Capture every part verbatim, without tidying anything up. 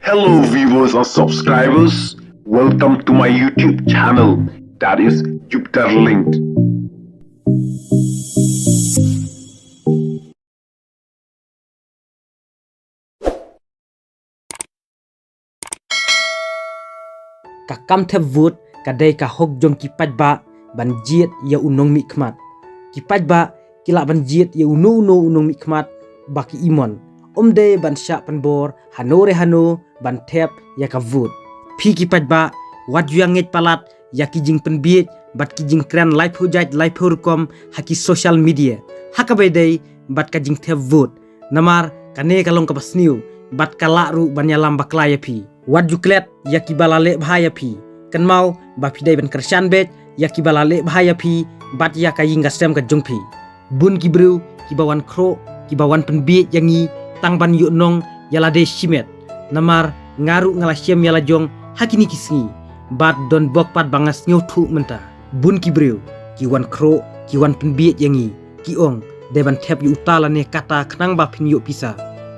Hello viewers and subscribers, welcome to my YouTube channel, that is Jupiter Linked. Ka kam thep vote ka dei ka hok jong ki paidbah ban jied ïa u nongmihkhmat. Ki paidbah ki lah ban jied ïa uno uno u nongmihkhmat ba ki imon. Ym dei ban shah pynbor hano re hano ban thep ïa ka vote. Phi ki paidbah, wat ju ïa ngeit palat ïa ki jingpynbiej bad ki jingkren laiphew jait laiphew rukom ha ki social media, ha kaba ïadei bad ka jingthep vote. Namar kane ka long kaba sniew bad ka lah ruh ban ïalam bakla ïa phi. Wat ju klet ïa kiba la leh bha ïa phi. Kynmaw ba phi dei ban kyrshan beit ïa kiba la leh bha ïa phi bad ïa ka ïing ka sem ka jong phi. Bun ki briew kiba wan khroh, kiba wan pynbiej ïa ngi tang ban ïoh nong ïa lade shimet. Namar nga ruh nga la shem ïa la jong ha kine ki sngi bad don bok pat ba nga sngewthuh mynta. Bun ki briew ki wan khroh, ki wan pynbiej ïa ngi, ki ong dei ban thep ïa uta lane kata khnang ba phin ïoh pisa.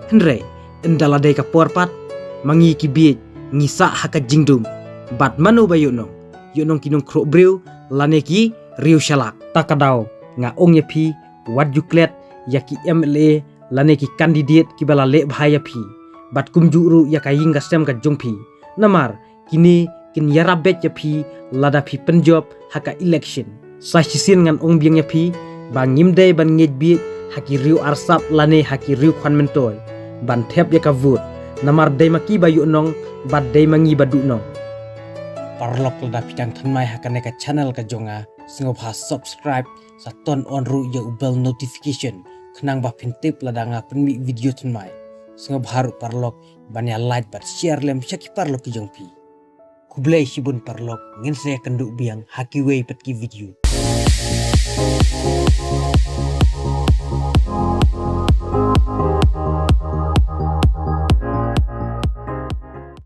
Hynrei ynda la dei ka por pat ma ngi ki biej ngi sah ha ka jingdum. Bad mano ba ïoh nong? Ïoh nong ki nongkhroh briew lane ki riew shalak. Ta ka daw nga ong ïa phi, wat ju klet ïa ki M L A lane ki candidate kiba la leh bha ïa phi bad kumjuh ruh ïa ka ïing ka sem ka jong phi. Namar kine kin ïarap beit ïa phi lada phi pynjop ha ka election. Sa shisien ngan ong biang ïa phi ba ngim dei ban ngeit biej ha ki riew arsap lane ha ki riew khwan myntoi ban thep ïa ka vote. Namar dei ma ki ba ïoh nong bad dei ma ngi ba duh nong. Paralok, lada phi dang thymmai ha kane ka channel ka jong nga, sngewbha subscribe, sa turn on ruh ïa u bell notification khnang ba phin tip lada nga pynmih video thymmai. Sngewbha ruh paralok ban ïa like bad share lem sha ki paralok ki jong phi. Khublei shibun paralok, ngin sa ïakynduh biang ha kiwei pat ki video.